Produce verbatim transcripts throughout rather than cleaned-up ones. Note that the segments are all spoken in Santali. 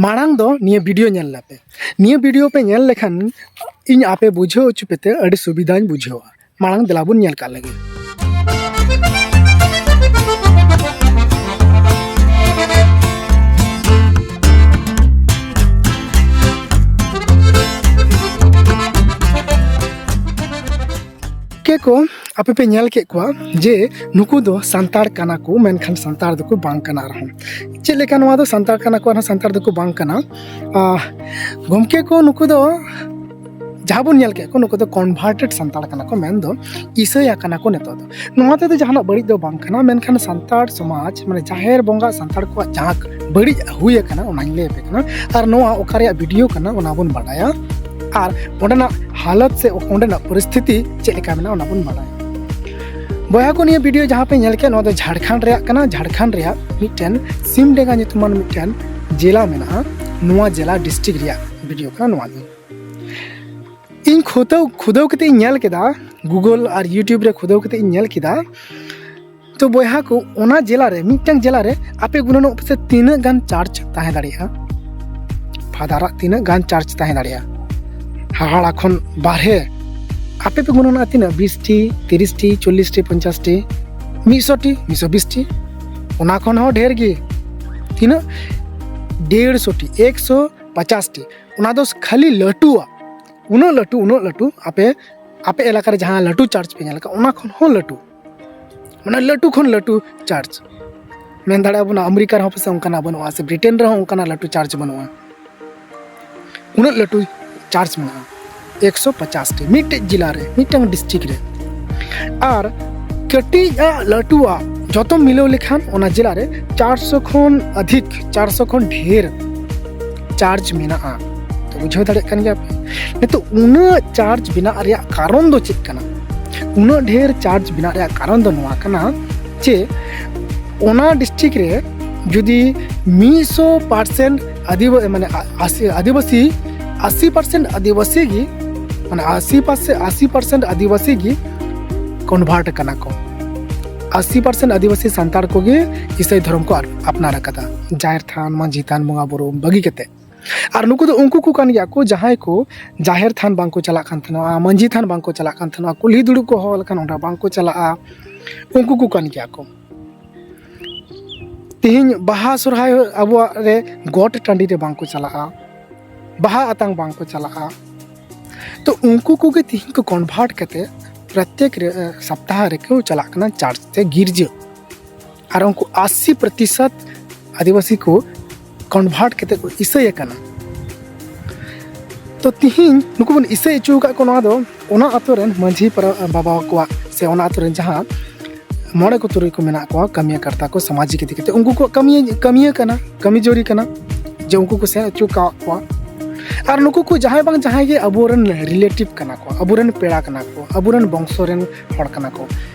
ᱢᱟᱲᱟᱝ ᱫᱚ ᱱᱤᱭᱟᱹ ᱵᱷᱤᱰᱤᱭᱳ ᱧᱮᱞ ᱞᱮᱯᱮ᱾ ᱱᱤᱭᱟᱹ ᱵᱷᱤᱰᱤᱭᱳ ᱯᱮ ᱧᱮᱞ ᱞᱮᱠᱷᱟᱱ ᱤᱧ ᱟᱯᱮ ᱵᱩᱡᱷᱟᱹᱣ ᱦᱚᱪᱚ ᱯᱮᱛᱮ ᱟᱹᱰᱤ ᱥᱩᱵᱤᱫᱷᱟᱧ ᱵᱩᱡᱷᱟᱹᱣᱟ᱾ ᱢᱟᱲᱟᱝ ᱫᱮᱞᱟ ᱵᱚᱱ ᱧᱮᱞ ᱠᱟᱜ ᱞᱮᱜᱮ᱾ ᱜᱚᱢᱠᱮ ᱠᱚ, ᱟᱯᱮ ᱯᱮ ᱧᱮᱞ ᱠᱮᱫ ᱠᱚᱣᱟ ᱡᱮ ᱱᱩᱠᱩ ᱫᱚ ᱥᱟᱱᱛᱟᱲ ᱠᱟᱱᱟ ᱠᱚ, ᱢᱮᱱᱠᱷᱟᱱ ᱥᱟᱱᱛᱟᱲ ᱫᱚᱠᱚ ᱵᱟᱝ ᱠᱟᱱᱟ ᱟᱨᱦᱚᱸ᱾ ᱪᱮᱫ ᱞᱮᱠᱟ ᱱᱚᱣᱟ ᱫᱚ ᱥᱟᱱᱛᱟᱲ ᱠᱟᱱᱟ ᱠᱚ, ᱟᱨᱦᱚᱸ ᱥᱟᱱᱛᱟᱲ ᱫᱚᱠᱚ ᱵᱟᱝ ᱠᱟᱱᱟ? ᱟᱦ, ᱜᱚᱢᱠᱮ ᱠᱚ, ᱱᱩᱠᱩ ᱫᱚ ᱡᱟᱦᱟᱸ ᱵᱚᱱ ᱧᱮᱞ ᱠᱮᱫ ᱠᱚ, ᱱᱩᱠᱩ ᱫᱚ ᱠᱚᱱᱵᱷᱟᱨᱴᱮᱰ ᱥᱟᱱᱛᱟᱲ ᱠᱟᱱᱟ ᱠᱚ, ᱢᱮᱱᱫᱚ ᱤᱥᱟᱹᱭ ᱟᱠᱟᱱᱟ ᱠᱚ ᱱᱤᱛᱚᱜ ᱫᱚ᱾ ᱱᱚᱣᱟ ᱛᱮᱫᱚ ᱡᱟᱦᱟᱱᱟᱜ ᱵᱟᱹᱲᱤᱡ ᱫᱚ ᱵᱟᱝ ᱠᱟᱱᱟ, ᱢᱮᱱᱠᱷᱟᱱ ᱥᱟᱱᱛᱟᱲ ᱥᱚᱢᱟᱡᱽ, ᱢᱟᱱᱮ ᱡᱟᱦᱮᱨ ᱵᱚᱸᱜᱟ, ᱥᱟᱱᱛᱟᱲ ᱠᱚᱣᱟᱜ ᱡᱟᱦᱟᱸ ᱵᱟᱹᱲᱤᱡ ᱦᱩᱭ ᱟᱠᱟᱱᱟ, ᱚᱱᱟᱧ ᱞᱟᱹᱭ ᱟᱯᱮ ᱠᱟᱱᱟ᱾ ᱟᱨ ᱱᱚᱣᱟ ᱚᱠᱟ ᱨᱮᱭᱟᱜ ᱵᱷᱤᱰᱤᱭᱳ ᱠᱟᱱᱟ, ᱚᱱᱟ ᱵᱚᱱ ᱵᱟᱰᱟᱭᱟ᱾ ᱟᱨ ᱚᱸᱰᱮᱱᱟᱜ ᱦᱟᱞᱚᱛ ᱥᱮ ᱚᱸᱰᱮᱱᱟᱜ ᱯᱚᱨᱤᱥᱛᱷᱤᱛᱤ ᱪᱮᱫ ᱞᱮᱠᱟ ᱢᱮᱱᱟᱜᱼᱟ, ᱚᱱᱟ ᱵᱚᱱ ᱵᱟᱰᱟᱭᱟ᱾ ᱵᱚᱭᱦᱟ ᱠᱚ, ᱱᱤᱭᱟᱹ ᱵᱷᱤᱰᱤᱭᱳ ᱡᱟᱦᱟᱸ ᱯᱮ ᱧᱮᱞ ᱠᱮᱫ, ᱱᱚᱣᱟ ᱫᱚ ᱡᱷᱟᱲᱠᱷᱚᱸᱰ ᱨᱮᱭᱟᱜ ᱠᱟᱱᱟ᱾ ᱡᱷᱟᱲᱠᱷᱚᱸᱰ ᱨᱮᱭᱟᱜ ᱢᱤᱫᱴᱮᱱ ᱥᱤᱢᱰᱮᱜᱟ ᱧᱩᱛᱩᱢᱟᱱ ᱢᱤᱫᱴᱮᱱ ᱡᱮᱞᱟ ᱢᱮᱱᱟᱜᱼᱟ᱾ ᱱᱚᱣᱟ ᱡᱮᱞᱟ, ᱰᱤᱥᱴᱨᱤᱠᱴ ᱨᱮᱭᱟᱜ ᱵᱷᱤᱰᱤᱭᱳ ᱠᱟᱱᱟ ᱱᱚᱣᱟ ᱫᱚ᱾ ᱤᱧ ᱠᱷᱩᱫᱟᱹᱣ ᱠᱷᱩᱫᱟᱹᱣ ᱠᱟᱛᱮ ᱤᱧ ᱧᱮᱞ ᱠᱮᱫᱟ, ᱜᱩᱜᱚᱞ ᱟᱨ ᱭᱩᱴᱤᱭᱩᱵᱽ ᱨᱮ ᱠᱷᱩᱫᱟᱹᱣ ᱠᱟᱛᱮ ᱤᱧ ᱧᱮᱞ ᱠᱮᱫᱟ᱾ ᱛᱚ ᱵᱚᱭᱦᱟ ᱠᱚ, ᱚᱱᱟ ᱡᱮᱞᱟ ᱨᱮ, ᱢᱤᱫᱴᱟᱝ ᱡᱮᱞᱟ ᱨᱮ ᱟᱯᱮ ᱜᱩᱱᱟᱹᱱᱚᱜ ᱯᱮᱥᱮ ᱛᱤᱱᱟᱹᱜ ᱜᱟᱱ ᱪᱟᱨᱪ ᱛᱟᱦᱮᱸ ᱫᱟᱲᱮᱭᱟᱜᱼᱟ? ᱯᱷᱟᱫᱟᱨᱟᱜ ᱛᱤᱱᱟᱹᱜ ᱜᱟᱱ ᱪᱟᱨᱪ ᱛᱟᱦᱮᱸ ᱫᱟᱲᱮᱭᱟᱜᱼᱟ? ᱦᱟᱦᱟᱲᱟ ᱠᱷᱚᱱ ᱵᱟᱨᱦᱮ᱾ ᱟᱯᱮ ᱯᱮ ᱜᱩᱱᱟᱹᱱᱚᱜᱼᱟ ᱛᱤᱱᱟᱹᱜ? ᱵᱤᱥ ᱴᱤ, ᱛᱤᱨᱤᱥ ᱴᱤ, ᱪᱚᱞᱞᱤᱥ ᱴᱤ, ᱯᱚᱧᱪᱟᱥ ᱴᱤ, ᱢᱤᱫ ᱥᱚ ᱴᱤ, ᱢᱤᱫ ᱥᱚ ᱵᱤᱥ ᱴᱤ, ᱚᱱᱟ ᱠᱷᱚᱱ ᱦᱚᱸ ᱰᱷᱮᱨ ᱜᱮ᱾ ᱛᱤᱱᱟᱹᱜ? ᱰᱮᱲᱥᱚ ᱴᱤ, ᱮᱠᱥᱚ ᱯᱚᱪᱟᱥ ᱴᱤ᱾ ᱚᱱᱟ ᱫᱚ ᱠᱷᱟᱹᱞᱤ ᱞᱟᱹᱴᱩᱣᱟᱜ᱾ ᱩᱱᱟᱹᱜ ᱞᱟᱹᱴᱩ, ᱩᱱᱟᱹᱜ ᱞᱟᱹᱴᱩ, ᱟᱯᱮ, ᱟᱯᱮ ᱮᱞᱟᱠᱟ ᱨᱮ ᱡᱟᱦᱟᱸ ᱞᱟᱹᱴᱩ ᱪᱟᱨᱪ ᱯᱮ ᱧᱮᱞ ᱟᱠᱟᱫ, ᱚᱱᱟ ᱠᱷᱚᱱ ᱦᱚᱸ ᱞᱟᱹᱴᱩ, ᱢᱟᱱᱮ ᱞᱟᱹᱴᱩ ᱠᱷᱚᱱ ᱞᱟᱹᱴᱩ ᱪᱟᱨᱪ᱾ ᱢᱮᱱ ᱫᱟᱲᱮᱭᱟᱜᱼᱟ ᱵᱚᱱ, ᱟᱢᱮᱨᱤᱠᱟ ᱨᱮᱦᱚᱸ ᱯᱟᱥᱮ ᱚᱱᱠᱟᱱᱟᱜ ᱵᱟᱹᱱᱩᱜᱼᱟ, ᱥᱮ ᱵᱨᱤᱴᱮᱱ ᱨᱮᱦᱚᱸ ᱚᱱᱠᱟᱱᱟᱜ ᱞᱟᱹᱴᱩ ᱪᱟᱨᱪ ᱵᱟᱹᱱᱩᱜᱼᱟ᱾ ᱩᱱᱟᱹᱜ ᱞᱟᱹᱴᱩ ᱪᱟᱨᱪ ᱢᱮᱱᱟᱜᱼᱟ, ᱮᱠᱥᱚ ᱯᱚᱪᱟᱥ ᱴᱤ, ᱢᱤᱫᱴᱮᱡ ᱡᱮᱞᱟ ᱨᱮ, ᱢᱤᱫᱴᱟᱝ ᱰᱤᱥᱴᱨᱤᱠᱴ ᱨᱮ᱾ ᱟᱨ ᱠᱟᱹᱴᱤᱡ ᱟᱜ ᱞᱟᱹᱴᱩᱣᱟᱜ ᱡᱚᱛᱚ ᱢᱤᱞᱟᱹᱣ ᱞᱮᱠᱷᱟᱱ ᱚᱱᱟ ᱡᱮᱞᱟ ᱨᱮ ᱪᱟᱨᱥᱚ ᱠᱷᱚᱱ ᱟᱫᱷᱤᱠ, ᱪᱟᱨᱥᱚ ᱠᱷᱚᱱ ᱰᱷᱮᱨ ᱪᱟᱨᱪ ᱢᱮᱱᱟᱜᱼᱟ᱾ ᱛᱚ, ᱵᱩᱡᱷᱟᱹᱣ ᱫᱟᱲᱮᱭᱟᱜ ᱠᱟᱱ ᱜᱮᱭᱟ ᱯᱮ᱾ ᱱᱤᱛᱚᱜ ᱩᱱᱟᱹᱜ ᱪᱟᱨᱪ ᱵᱮᱱᱟᱜ ᱨᱮᱭᱟᱜ ᱠᱟᱨᱚᱱ ᱫᱚ ᱪᱮᱫ ᱠᱟᱱᱟ? ᱩᱱᱟᱹᱜ ᱰᱷᱮᱨ ᱪᱟᱨᱪ ᱵᱮᱱᱟᱜ ᱨᱮᱭᱟᱜ ᱠᱟᱨᱚᱱ ᱫᱚ ᱱᱚᱣᱟ ᱠᱟᱱᱟ ᱡᱮ ᱚᱱᱟ ᱰᱤᱥᱴᱨᱤᱠᱴ ᱨᱮ ᱡᱩᱫᱤ ᱢᱤᱫ ᱥᱚ ᱯᱟᱨᱥᱮᱱᱴ ᱟᱹᱫᱤᱵᱟ-, ᱢᱟᱱᱮ ᱟ-, ᱟᱥᱤ, ᱟᱹᱫᱤᱵᱟᱹᱥᱤ, ᱟᱥᱤ ᱯᱟᱨᱥᱮᱱᱴ ᱟᱹᱫᱤᱵᱟᱹᱥᱤ ᱜᱮ, ᱢᱟᱱᱮ ᱟᱥᱤ ᱯᱟᱨᱥᱮᱱᱴ, ᱟᱥᱤ ᱯᱟᱨᱥᱮᱱᱴ ᱟᱹᱫᱤᱵᱟᱹᱥᱤ ᱜᱮ ᱠᱚᱱᱵᱷᱟᱨᱴ ᱠᱟᱱᱟ ᱠᱚ᱾ ᱟᱥᱤ ᱯᱟᱨᱥᱮᱱᱴ ᱟᱹᱫᱤᱵᱟᱹᱥᱤ ᱥᱟᱱᱛᱟᱲ ᱠᱚᱜᱮ ᱤᱥᱟᱹᱭ ᱫᱷᱚᱨᱚᱢ ᱠᱚ ᱟᱯᱱᱟᱨ ᱟᱠᱟᱫᱟ, ᱡᱟᱦᱮᱨ ᱛᱷᱟᱱ, ᱢᱟᱹᱡᱷᱤ ᱛᱷᱟᱱ, ᱵᱚᱸᱜᱟ ᱵᱩᱨᱩ ᱵᱟᱹᱜᱤ ᱠᱟᱛᱮ᱾ ᱟᱨ ᱱᱩᱠᱩ ᱫᱚ ᱩᱱᱠᱩ ᱠᱚ ᱠᱟᱱ ᱜᱮᱭᱟ ᱠᱚ, ᱡᱟᱦᱟᱸᱭ ᱠᱚ ᱡᱟᱦᱮᱨ ᱛᱷᱟᱱ ᱵᱟᱝ ᱠᱚ ᱪᱟᱞᱟᱜ ᱠᱟᱱ ᱛᱟᱦᱮᱱᱟ, ᱢᱟᱹᱡᱷᱤ ᱛᱷᱟᱱ ᱵᱟᱝ ᱠᱚ ᱪᱟᱞᱟᱜ ᱠᱟᱱ ᱛᱟᱦᱮᱱᱟ, ᱠᱩᱞᱦᱤ ᱫᱩᱲᱩᱵ ᱠᱚ ᱦᱚᱦᱚ ᱞᱮᱠᱷᱟᱱ ᱚᱸᱰᱮ ᱵᱟᱝ ᱠᱚ ᱪᱟᱞᱟᱜᱼᱟ, ᱩᱱᱠᱩ ᱠᱚ ᱠᱟᱱ ᱜᱮᱭᱟ ᱠᱚ᱾ ᱛᱤᱦᱤᱧ ᱵᱟᱦᱟ ᱥᱚᱨᱦᱟᱭ ᱟᱵᱚᱣᱟᱜ ᱨᱮ ᱜᱚᱴ ᱴᱟᱺᱰᱤ ᱨᱮ ᱵᱟᱝ ᱠᱚ ᱪᱟᱞᱟᱜᱼᱟ, ᱵᱟᱦᱟ ᱟᱛᱟᱝ ᱵᱟᱝ ᱠᱚ ᱪᱟᱞᱟᱜᱼᱟ᱾ ᱛᱚ ᱩᱱᱠᱩ ᱠᱚᱜᱮ ᱛᱤᱦᱤᱧ ᱠᱚ ᱠᱚᱱᱵᱷᱟᱨᱴ ᱠᱟᱛᱮ ᱯᱨᱚᱛᱮᱠ ᱨᱮ, ᱥᱚᱯᱛᱟᱦᱚ ᱨᱮᱠᱚ ᱪᱟᱞᱟᱜ ᱠᱟᱱᱟ ᱪᱟᱨᱪ ᱛᱮ, ᱜᱤᱨᱡᱟᱹ᱾ ᱟᱨ ᱩᱱᱠᱩ ᱟᱥᱤ ᱯᱨᱚᱛᱤᱥᱚᱛ ᱟᱹᱫᱤᱵᱟᱹᱥᱤ ᱠᱚ ᱠᱚᱱᱵᱷᱟᱨᱴ ᱠᱟᱛᱮ ᱠᱚ ᱤᱥᱟᱹᱭ ᱟᱠᱟᱱᱟ᱾ ᱛᱚ ᱛᱤᱦᱤᱧ ᱱᱩᱠᱩ ᱵᱚᱱ ᱤᱥᱟᱹᱭ ᱦᱚᱪᱚ ᱟᱠᱟᱫ ᱠᱚ, ᱱᱚᱣᱟ ᱫᱚ ᱚᱱᱟ ᱟᱛᱳ ᱨᱮᱱ ᱢᱟᱹᱡᱷᱤ ᱯᱟᱨᱟ-, ᱵᱟᱵᱟ ᱠᱚᱣᱟᱜ ᱥᱮ ᱚᱱᱟ ᱟᱛᱳ ᱨᱮᱱ ᱡᱟᱦᱟᱸ ᱢᱚᱬᱮ ᱠᱚ ᱛᱩᱨᱩᱭ ᱠᱚ ᱢᱮᱱᱟᱜ ᱠᱚᱣᱟ, ᱠᱟᱹᱢᱤᱭᱟᱹ ᱠᱟᱨᱛᱟ ᱠᱚ, ᱥᱟᱢᱟᱡᱤᱠ ᱤᱫᱤ ᱠᱟᱛᱮ ᱩᱱᱠᱩ ᱠᱚᱣᱟᱜ ᱠᱟᱹᱢᱤᱭᱟᱹ, ᱠᱟᱹᱢᱤᱭᱟᱹ ᱠᱟᱱᱟ, ᱠᱟᱹᱢᱤ ᱡᱟᱹᱨᱤ ᱠᱟᱱᱟ ᱡᱮ ᱩᱱᱠᱩ ᱠᱚ ᱥᱮᱱ ᱦᱚᱪᱚ ᱟᱠᱟᱫ ᱠᱚᱣᱟ᱾ ᱟᱨ ᱱᱩᱠᱩ ᱠᱚ ᱡᱟᱦᱟᱸᱭ ᱵᱟᱝ ᱡᱟᱦᱟᱸᱭ ᱜᱮ ᱟᱵᱚᱨᱮᱱ ᱨᱤᱞᱮᱴᱤᱵᱷ ᱠᱟᱱᱟ ᱠᱚ, ᱟᱵᱚᱨᱮᱱ ᱯᱮᱲᱟ ᱠᱟᱱᱟ ᱠᱚ, ᱟᱵᱚᱨᱮᱱ ᱵᱚᱝᱥᱚ ᱨᱮᱱ ᱦᱚᱲ ᱠᱟᱱᱟ ᱠᱚ,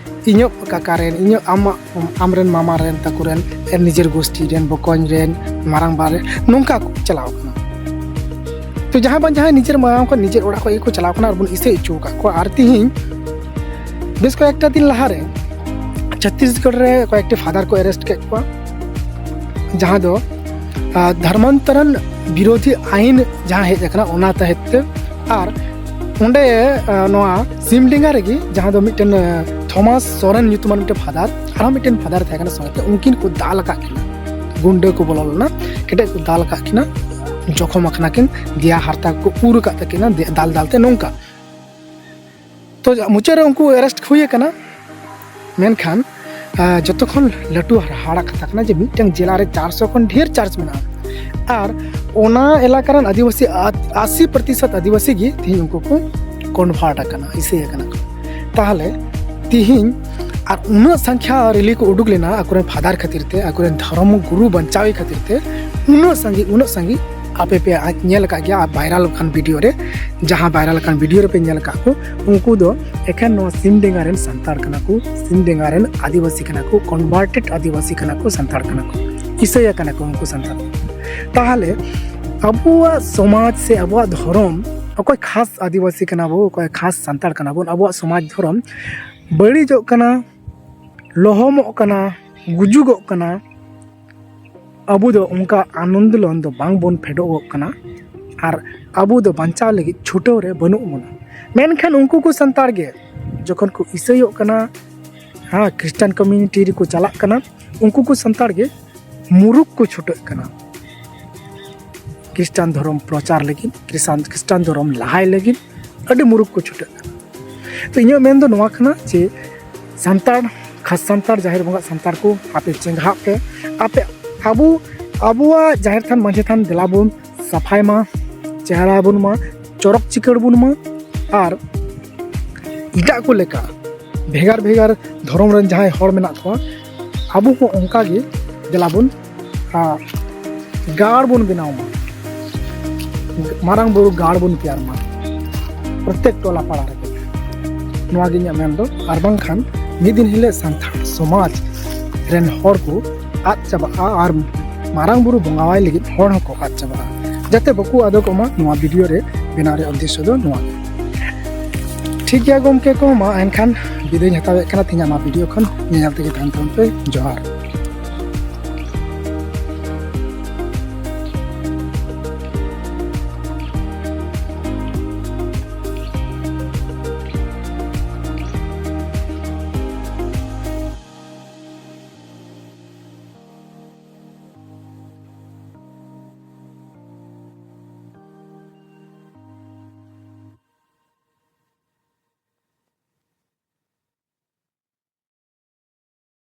ᱤᱧᱟᱹᱜ ᱠᱟᱠᱟ ᱨᱮᱱ, ᱤᱧᱟᱹᱜ ᱟᱢᱟᱜ, ᱟᱢᱨᱮᱱ ᱢᱟᱢᱟ ᱨᱮᱱ, ᱛᱟᱠᱚ ᱨᱮᱱ, ᱮᱨ ᱱᱤᱡᱮᱨ ᱜᱳᱥᱴᱤ ᱨᱮᱱ, ᱵᱚᱠᱚᱧ ᱨᱮᱱ, ᱢᱟᱨᱟᱝᱵᱟ ᱨᱮᱱ, ᱱᱚᱝᱠᱟ ᱠᱚ ᱪᱟᱞᱟᱣ ᱠᱟᱱᱟ᱾ ᱛᱚ ᱡᱟᱦᱟᱸᱭ ᱵᱟᱝ ᱡᱟᱦᱟᱸᱭ ᱱᱤᱡᱮᱨ ᱢᱟᱭᱟᱢ ᱠᱷᱚᱱ ᱱᱤᱡᱮᱨ ᱚᱲᱟᱜ ᱠᱷᱚᱱ ᱜᱮᱠᱚ ᱪᱟᱞᱟᱣ ᱠᱟᱱᱟ ᱟᱨ ᱵᱚᱱ ᱤᱥᱟᱹᱭ ᱦᱚᱪᱚ ᱟᱠᱟᱫ ᱠᱚᱣᱟ᱾ ᱟᱨ ᱛᱤᱦᱤᱧ ᱵᱮᱥ ᱠᱚᱭᱮᱠᱴᱟ ᱫᱤᱱ ᱞᱟᱦᱟᱨᱮ ᱪᱷᱚᱛᱛᱤᱥᱜᱚᱲ ᱨᱮ ᱠᱚᱭᱮᱠᱴᱤ ᱯᱷᱟᱫᱟᱨ ᱠᱚ ᱮᱨᱮᱥᱴ ᱠᱮᱫ ᱠᱚᱣᱟ, ᱡᱟᱦᱟᱸ ᱫᱚ, ᱟᱨ, ᱫᱷᱚᱨᱢᱟᱱᱛᱚᱨᱚᱱ ᱵᱤᱨᱳᱫᱷᱤ ᱟᱭᱤᱱ ᱡᱟᱦᱟᱸ ᱦᱮᱡ ᱟᱠᱟᱱᱟ, ᱚᱱᱟ ᱛᱚᱦᱮᱛ ᱛᱮ᱾ ᱟᱨ ᱚᱸᱰᱮ, ᱟᱨ, ᱱᱚᱣᱟ ᱥᱤᱢᱰᱮᱸᱜᱟ ᱨᱮᱜᱮ, ᱡᱟᱦᱟᱸ ᱫᱚ ᱢᱤᱫᱴᱮᱱ, ᱟᱨ, ᱛᱷᱚᱢᱟᱥ ᱥᱚᱨᱮᱱ ᱧᱩᱛᱩᱢᱟᱱ ᱢᱤᱫᱴᱮᱱ ᱯᱷᱟᱫᱟᱨ, ᱟᱨᱦᱚᱸ ᱢᱤᱫᱴᱮᱱ ᱯᱷᱟᱫᱟᱨ ᱛᱟᱦᱮᱸ ᱠᱟᱱᱟ ᱥᱚᱸᱜᱮ ᱛᱮ, ᱩᱱᱠᱤᱱ ᱠᱚ ᱫᱟᱞ ᱟᱠᱟᱫ ᱠᱤᱱᱟ, ᱜᱩᱱᱰᱟᱹ ᱠᱚ ᱵᱚᱞᱚ ᱞᱮᱱᱟ, ᱠᱮᱴᱮᱡ ᱠᱚ ᱫᱟᱞ ᱟᱠᱟᱫ ᱠᱤᱱᱟ, ᱡᱚᱠᱷᱚᱢ ᱟᱠᱟᱱᱟ ᱠᱤᱱ, ᱫᱮᱭᱟ ᱦᱟᱨᱛᱟ ᱠᱚ ᱩᱨ ᱟᱠᱟᱫ ᱛᱟᱹᱠᱤᱱᱟ ᱫᱮ-, ᱫᱟᱞ ᱫᱟᱞ ᱛᱮ ᱱᱚᱝᱠᱟ᱾ ᱛᱚ ᱢᱩᱪᱟᱹᱫ ᱨᱮ ᱩᱱᱠᱩ ᱮᱨᱮᱥᱴ ᱦᱩᱭ ᱟᱠᱟᱱᱟ᱾ ᱢᱮᱱᱠᱷᱟᱱ, ᱟᱨ, ᱡᱚᱛᱚ ᱠᱷᱚᱱ ᱞᱟᱹᱴᱩ ᱦᱟᱦᱟᱲᱟ ᱠᱟᱛᱷᱟ ᱠᱟᱱᱟ ᱡᱮ ᱢᱤᱫᱴᱟᱝ ᱡᱮᱞᱟ ᱨᱮ ᱪᱟᱨᱥᱚ ᱠᱷᱚᱱ ᱰᱷᱮᱨ ᱪᱟᱨᱪ ᱢᱮᱱᱟᱜᱼᱟ, ᱟᱨ ᱚᱱᱟ ᱮᱞᱟᱠᱟ ᱨᱮᱱ ᱟᱹᱫᱤᱵᱟᱹᱥᱤ ᱟ-, ᱟᱥᱤ ᱯᱨᱚᱛᱤᱥᱚᱛ ᱟᱹᱫᱤᱵᱟᱹᱥᱤ ᱜᱮ ᱛᱮᱦᱮᱧ ᱩᱱᱠᱩ ᱠᱚ ᱠᱚᱱᱵᱷᱟᱨᱴ ᱟᱠᱟᱱᱟ, ᱤᱥᱟᱹᱭ ᱟᱠᱟᱱᱟ ᱠᱚ᱾ ᱛᱟᱦᱚᱞᱮ ᱛᱤᱦᱤᱧ ᱟᱨ ᱩᱱᱟᱹᱜ ᱥᱟᱝᱠᱷᱭᱟ ᱨᱮᱞᱤ ᱠᱚ ᱩᱰᱩᱠ ᱞᱮᱱᱟ ᱟᱠᱚᱨᱮᱱ ᱯᱷᱟᱫᱟᱨ ᱠᱷᱟᱹᱛᱤᱨ ᱛᱮ, ᱟᱠᱚᱨᱮᱱ ᱫᱷᱚᱨᱚᱢ ᱜᱩᱨᱩ ᱵᱟᱧᱪᱟᱣ ᱠᱷᱟᱹᱛᱤᱨ ᱛᱮ, ᱩᱱᱟᱹᱜ ᱥᱟᱸᱜᱮ, ᱩᱱᱟᱹᱜ ᱥᱟᱸᱜᱮ ᱟᱯᱮ ᱯᱮ ᱧᱮᱞ ᱟᱠᱟᱫ ᱜᱮᱭᱟ, ᱟᱨ ᱵᱷᱟᱭᱨᱟᱞ ᱟᱠᱟᱱ ᱵᱷᱤᱰᱤᱭᱳ ᱨᱮ, ᱡᱟᱦᱟᱸ ᱵᱷᱟᱭᱨᱟᱞ ᱟᱠᱟᱱ ᱵᱷᱤᱰᱤᱭᱳ ᱨᱮᱯᱮ ᱧᱮᱞ ᱟᱠᱟᱫ ᱠᱚ, ᱩᱱᱠᱩ ᱫᱚ ᱮᱠᱷᱮᱱ ᱱᱚᱣᱟ ᱥᱤᱢᱰᱮᱸᱜᱟ ᱨᱮᱱ ᱥᱟᱱᱛᱟᱲ ᱠᱟᱱᱟ ᱠᱚ, ᱥᱤᱢᱰᱮᱸᱜᱟ ᱨᱮᱱ ᱟᱹᱫᱤᱵᱟᱹᱥᱤ ᱠᱟᱱᱟ ᱠᱚ, ᱠᱚᱱᱵᱷᱟᱨᱴᱮᱰ ᱟᱹᱫᱤᱵᱟᱹᱥᱤ ᱠᱟᱱᱟ ᱠᱚ, ᱥᱟᱱᱛᱟᱲ ᱠᱟᱱᱟ ᱠᱚ, ᱤᱥᱟᱹᱭᱟ ᱠᱟᱱᱟ ᱠᱚ ᱩᱱᱠᱩ ᱥᱟᱱᱛᱟᱲ᱾ ᱛᱟᱦᱚᱞᱮ ᱟᱵᱚᱣᱟᱜ ᱥᱚᱢᱟᱡᱽ ᱥᱮ ᱟᱵᱚᱣᱟᱜ ᱫᱷᱚᱨᱚᱢ, ᱚᱠᱚᱭ ᱠᱷᱟᱥ ᱟᱹᱫᱤᱵᱟᱹᱥᱤ ᱠᱟᱱᱟ ᱵᱚ, ᱚᱠᱚᱭ ᱠᱷᱟᱥ ᱥᱟᱱᱛᱟᱲ ᱠᱟᱱᱟ ᱵᱚᱱ, ᱟᱵᱚᱣᱟᱜ ᱥᱚᱢᱟᱡᱽ ᱫᱷᱚᱨᱚᱢ ᱵᱟᱹᱲᱤᱡᱚᱜ ᱠᱟᱱᱟ, ᱞᱚᱦᱚᱢᱚᱜ ᱠᱟᱱᱟ, ᱜᱩᱡᱩᱜᱚᱜ ᱠᱟᱱᱟ, ᱟᱵᱚ ᱫᱚ ᱚᱱᱠᱟ ᱟᱱᱚᱱᱫᱚᱞᱚᱱ ᱫᱚ ᱵᱟᱝ ᱵᱚᱱ ᱯᱷᱮᱰᱚᱜᱚᱜ ᱠᱟᱱᱟ᱾ ᱟᱨ ᱟᱵᱚ ᱫᱚ ᱵᱟᱧᱪᱟᱣ ᱞᱟᱹᱜᱤᱫ ᱪᱷᱩᱴᱟᱹᱣ ᱨᱮ ᱵᱟᱹᱱᱩᱜ ᱵᱚᱱᱟ᱾ ᱢᱮᱱᱠᱷᱟᱱ ᱩᱱᱠᱩ ᱠᱚ ᱥᱟᱱᱛᱟᱲ ᱜᱮ ᱡᱚᱠᱷᱚᱱ ᱠᱚ ᱤᱥᱟᱹᱭᱚᱜ ᱠᱟᱱᱟ, ᱦᱮᱸ, ᱠᱷᱨᱤᱥᱴᱟᱱ ᱠᱚᱢᱤᱭᱩᱱᱤᱴᱤ ᱨᱮᱠᱚ ᱪᱟᱞᱟᱜ ᱠᱟᱱᱟ, ᱩᱱᱠᱩ ᱠᱚ ᱥᱟᱱᱛᱟᱲ ᱜᱮ ᱢᱩᱨᱩᱠ ᱠᱚ ᱪᱷᱩᱴᱟᱹᱜ ᱠᱟᱱᱟ᱾ ᱠᱷᱨᱤᱥᱴᱟᱱ ᱫᱷᱚᱨᱚᱢ ᱯᱨᱚᱪᱟᱨ ᱞᱟᱹᱜᱤᱫ, ᱠᱷᱨᱤᱥᱴᱟᱱ ᱠᱷᱨᱤᱥᱴᱟᱱ ᱫᱷᱚᱨᱚᱢ ᱞᱟᱦᱟᱭ ᱞᱟᱹᱜᱤᱫ ᱟᱹᱰᱤ ᱢᱩᱨᱩᱠ ᱠᱚ ᱪᱷᱩᱴᱟᱹᱜ ᱠᱟᱱᱟ᱾ ᱛᱚ ᱤᱧᱟᱹᱜ ᱢᱮᱱ ᱫᱚ ᱱᱚᱣᱟ ᱠᱟᱱᱟ ᱡᱮ ᱥᱟᱱᱛᱟᱲ, ᱠᱷᱟᱥ ᱥᱟᱱᱛᱟᱲ ᱡᱟᱦᱮᱨ ᱵᱚᱸᱜᱟ ᱥᱟᱱᱛᱟᱲ ᱠᱚ, ᱟᱯᱮ ᱪᱮᱸᱜᱷᱟᱜ ᱯᱮ, ᱟᱯᱮ ᱟᱵᱚ ᱟᱵᱚᱣᱟᱜ ᱡᱟᱦᱮᱨ ᱛᱷᱟᱱ ᱢᱟᱹᱡᱷᱤ ᱛᱷᱟᱱ ᱫᱮᱞᱟ ᱵᱚᱱ ᱥᱟᱯᱷᱟᱭ ᱢᱟ, ᱪᱮᱦᱨᱟ ᱵᱚᱱ ᱢᱟ, ᱪᱚᱨᱚᱠ ᱪᱤᱠᱟᱹᱲ ᱵᱚᱱ ᱢᱟ᱾ ᱟᱨ ᱮᱴᱟᱜ ᱠᱚ ᱞᱮᱠᱟ ᱵᱷᱮᱜᱟᱨ ᱵᱷᱮᱜᱟᱨ ᱫᱷᱚᱨᱚᱢ ᱨᱮᱱ ᱡᱟᱦᱟᱸᱭ ᱦᱚᱲ ᱢᱮᱱᱟᱜ ᱠᱚᱣᱟ, ᱟᱵᱚ ᱦᱚᱸ ᱚᱱᱠᱟ ᱜᱮ ᱫᱮᱞᱟ ᱵᱚᱱ, ᱟ, ᱜᱟᱲ ᱵᱚᱱ ᱵᱮᱱᱟᱣ ᱢᱟ, ᱢᱟᱨᱟᱝ ᱵᱩᱨᱩ ᱜᱟᱲ ᱵᱚᱱ ᱛᱮᱭᱟᱨ ᱢᱟ ᱯᱨᱚᱛᱮᱠ ᱴᱚᱞᱟ ᱯᱟᱲᱟ ᱨᱮᱜᱮ᱾ ᱱᱚᱣᱟ ᱜᱮ ᱤᱧᱟᱹᱜ ᱢᱮᱱ ᱫᱚ᱾ ᱟᱨ ᱵᱟᱝᱠᱷᱟᱱ ᱢᱤᱫ ᱫᱤᱱ ᱦᱤᱞᱳᱜ ᱥᱟᱱᱛᱟᱲ ᱥᱚᱢᱟᱡᱽ ᱨᱮᱱ ᱦᱚᱲ ᱠᱚ ᱟᱫ ᱪᱟᱵᱟᱜᱼᱟ ᱟᱨ ᱢᱟᱨᱟᱝ ᱵᱩᱨᱩ ᱵᱚᱸᱜᱟᱣᱟᱭ ᱞᱟᱹᱜᱤᱫ ᱦᱚᱲ ᱦᱚᱸᱠᱚ ᱟᱫ ᱪᱟᱵᱟᱜᱼᱟ᱾ ᱡᱟᱛᱮ ᱵᱟᱠᱚ ᱟᱫᱚᱜᱚᱜ ᱢᱟ, ᱱᱚᱣᱟ ᱵᱷᱤᱰᱤᱭᱳ ᱨᱮ ᱵᱮᱱᱟᱣ ᱨᱮᱭᱟᱜ ᱩᱫᱽᱫᱮᱥᱥᱚ ᱫᱚ ᱱᱚᱣᱟ ᱜᱮ᱾ ᱴᱷᱤᱠ ᱜᱮᱭᱟ ᱜᱚᱢᱠᱮ ᱠᱚ, ᱢᱟ ᱮᱱᱠᱷᱟᱱ ᱵᱤᱫᱟᱹᱭ ᱦᱟᱛᱟᱣᱮᱫ ᱠᱟᱱᱟ ᱛᱮᱦᱮᱧᱟᱜ ᱱᱚᱣᱟ ᱵᱷᱤᱰᱤᱭᱳ ᱠᱷᱚᱱ᱾ ᱧᱮᱧᱮᱞ ᱛᱮᱜᱮ ᱛᱟᱦᱮᱱ ᱛᱟᱵᱚᱱ ᱯᱮ᱾ ᱡᱚᱦᱟᱨ᱾